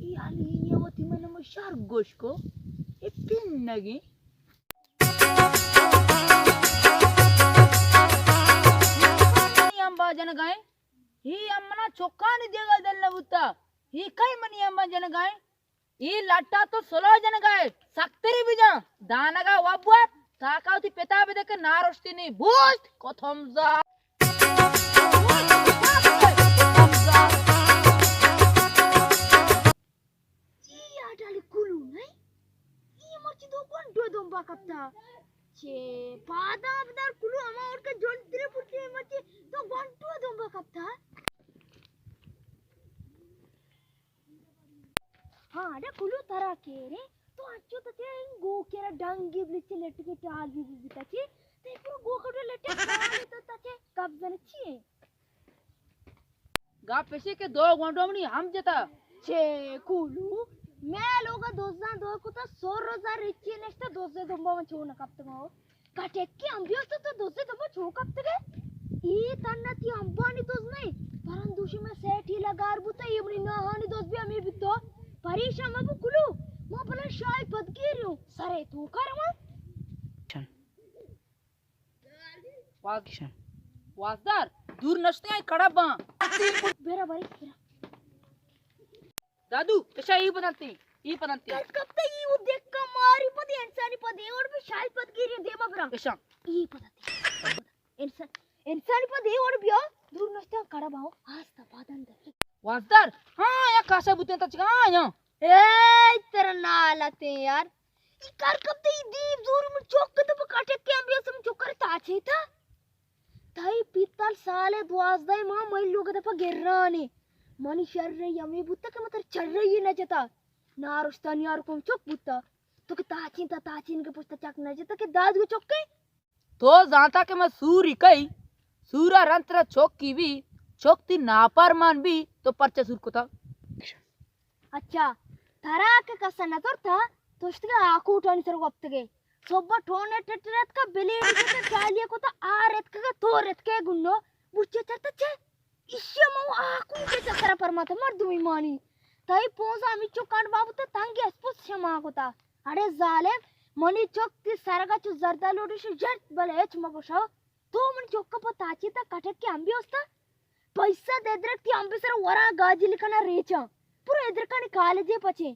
ای علی، ای وتی من مشار گوش کو، ای پن نگی۔ منی امبا جنگائیں، ای امنا چکانی دیگا دل نہ بوتا، ای کئی منی امبا جنگائیں؟ ای لٹا تو سلو جنگائے، سکتری بجان، دانگا وبوات، تاکا وتی پتا بدے کہ نارشتی نی بوشت، کتم زا۔ ای آٹالی کلو نہیں؟ ای مرچی دو گونڈو دنبا کپتا۔ چے پادا بدار کلو، ہما اور کے جنترے پٹے مرچی دو گونڈو دنبا کپتا۔ ہاں، اڑے کلو ترا کیرے، تو انچو تچے این گوکے را ڈنگی بلچے لٹکے ٹال بی بی بتا چے، تے پورا گوکے لٹے ٹال تو تچے قبضہ نہ چیے۔ گپ ایشی کہ دو گونڈو منی ہم جتا۔ چے کلو، میں لوگا دوزاں دو کتا سو روزا ریچی نشتا دوزے دنبا من چو نہ کپتگا ہو۔ کٹکی امبی است تو دوزے دنبا چو کپتگے؟ ای تنا تی امبانی دوز نہیں، پرندوشی میں سیٹھی لگار بوتا، ای منی ناہانی دوز بھی ہمیں بیتو۔ پریشان مبو کلو، ما بلا شاہی پدگیری ہوں، سرے تو کرواں۔ واز-، وازدار، دور نشتے آئی کڑا باں۔ بیرا باری، بیرا۔ دادو، اشا ای پدنتی، ای پدنتی۔ کس کپتا ای وہ دیکھ کا ماری پدی انسانی پدی اور بھی شاہی پدگیری دیما برا۔ اشا۔ ای پدنتی۔ انسان، انسانی پدی اور بیا، دور نشتے کڑا باں، آستا پادن در۔ وازدار، ہاں، یا کاسا بوتن تا چکا، ہاں، یا۔ اے، ترا نالتے یار۔ ای کار کپتے ای دیو زور من چوک کتا پا کٹک کے امبی اسم چوکر تاچے تا۔ تئی پیتل سال دوازدہ ماہ مئی لوگ دپا گرانے۔ منی شر رہی ہمیں بوتا کہ متر چر رہی نہ جتا۔ نارشتانی یار کم چک بوتا۔ تو کہ تاچین تا تاچین کے پشت چک نہ جتا کہ داد گو چکے۔ تو زانتا کہ من سوری کئی؟ سورا رند ترا چوکی بی، چوک تی ناپرمان بی، تو پرچہ سور کتا؟ اچھا، ترا کہ کس نہ ترتا، تو اشتگے آکوٹانی سر وپتگے۔ صبح ٹونے ٹٹرت کا بلیڈ کتا ٹالیا کتا آر اتکگے تو رتکے گنو، بچے چرتا چے؟ ایشی ما آکوٹے چکر پرماتا مردمی مانی۔ تئی پونزا ہمی چکان بابو تا تنگی اسپس شما کتا۔ اڑے ظالم، منی چک تی سرگا چو زردالوڈی شو جرت بلے ہچ مگوشو۔ تو من چک پا تاچی تا کٹک کے امبی استا۔ پیسہ دے درک تی امبی سر ورا گاجی لکھنا ریچا۔ پورا ادرکانی کالجے پچے۔